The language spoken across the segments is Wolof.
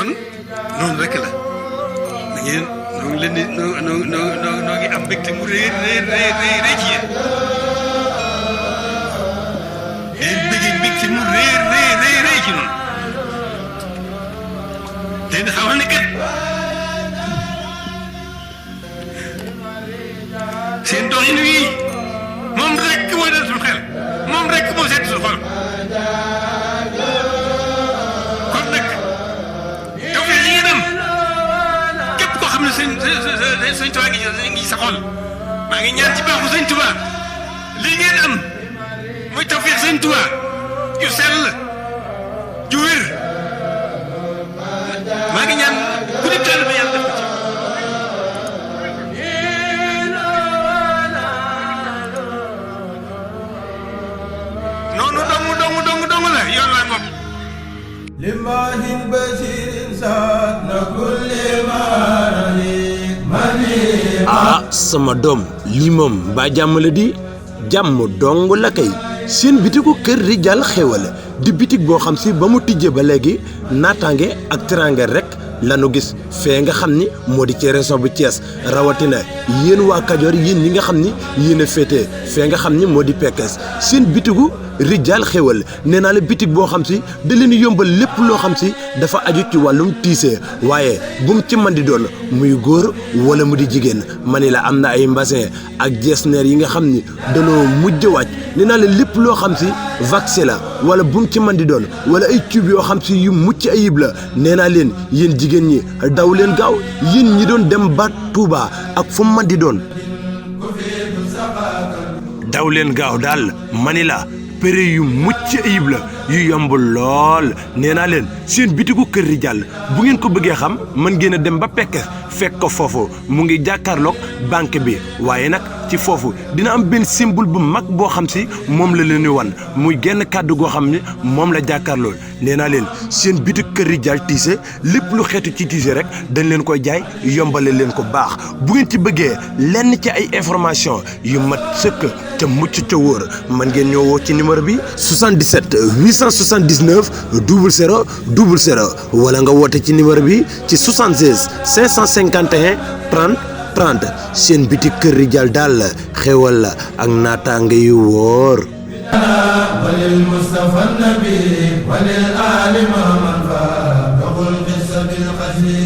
kon noonu rek la da ngeen noo ngi leen di noo ngi am mbégte mu rëy ci yéen leen bëggee mbégte mu rëy ci noonu leen xamal ne kat seen doxin wi moom rek mooy dal suñu xel moom rek moo seet suñu xol kon nag tawfeex yi ngeen am képp koo xam ne sëñ Tuubaa ngi sa xol maa ngi ñaan ci baaxu sëñ Tuubaa lii ngeen am mooy tawfeex sëñ Tuubaa ju sell ju wér maa ngi ñaan ku di taal ba yàlla def ko ci noonu dong la yoon la ngoog limahin basirin saat na kulli mani sama doom lii moom mbaa jàmm la di jàmm dong la kay seen bitigu kër Rijal Xéwal di bitig boo xam si ba mu tijjee ba léegi naataange ak teraanga rek lanu gis fee nga xam ni moo di ci région bu Thiès rawatina yéen waa Kajoor yéen ñi nga xam ni yéen a féete fee nga xam ni moo di Pekes seen bitigu Rijal Xéwal nee naa la bitig boo xam si da leen yombal lépp loo xam si dafa aju ci wàllum tiise waaye bu mu ci mën di doon muy góor wala mu di jigéen ma ni la am na ay mbasin ak jesneer yi nga xam ni danoo mujj wàcc nee naa la lépp loo xam si vaccin la wala bu mu ci mën di doon wala ay tube yoo xam si yu mucc ayib la nee naa leen yéen jigéen ñi daw leen gaaw yéen ñi doon dem ba Touba ak fu mu mën di doon daw leen gaaw daal ma ni la prix yu mucc ayib la yu yomb lool nee naa leen seen bitigu kër Rijal bu ngeen ko bëggee xam mën ngeen a dem ba Pekes fekk ko foofu mu ngi jàkkaarloog banque bi waaye nag ci foofu dina am benn symbole bu mag boo xam si moom la leen di wan muy genn kàddu goo xam ne moom la jàkkaarlool nee naa leen seen bitig kër Rijal tiise lépp lu xeetu ci tiise rek dañ leen koy jaay yombale leen ko baax bu ngeen ci bëggee lenn ci ay information yu mat sëkk te mucc te wóor mën ngeen ñoo woo ci numéro bi 77 879 00 00 wala nga woote ci numéro bi ci 76 551 30 30 seen bitig kër Rijal daal xéwal la ak naataange yu wóor walil Mustafa nabi walil ali man fa doxul qissa bil qasri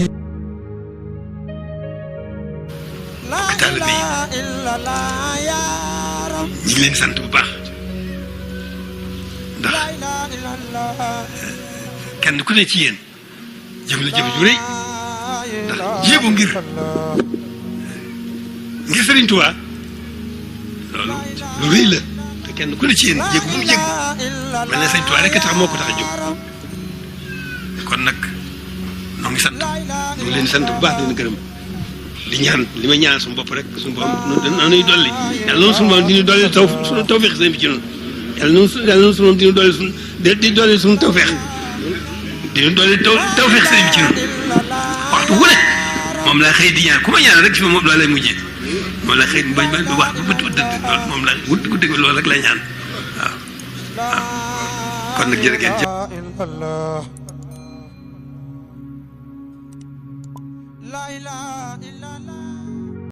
taalibe yi ñu ngi leen sant bu baax ndax kenn ku ne ci yéen jëf la jëf ju rëy ndax jéego ngir Sëriñ Tuubaa loolu lu rëy la te kenn ku ne ci yéen jéego bu mu jéego mel ne Sëriñ Tuubaa rek tax moo ko tax a jóg kon nag noo ngi sant ñu ngi leen sant bu baax di leen gërëm di ñaan li ma ñaan suñu bopp rek suñu bopp nanuy dolli yàlla noonu suñu bopp di ñu dolli suñu tawfeex sëñ bi ci noonu yàlla noonu suñu bopp di ñu dolli suñu di dolli suñu tawfeex di ñu dolli tawfeex sëñ bi ci noonu waxtu wu ne moom laa xëy di ñaan ku ma ñaan rek fi moom laa lay mujjee moom laa xëy bañ ba du wax bu bët dëdd loolu moom laa guddi ko loolu rek lay ñaan waaw waaw kon nag jërë ngeen jëf la ilaha illallah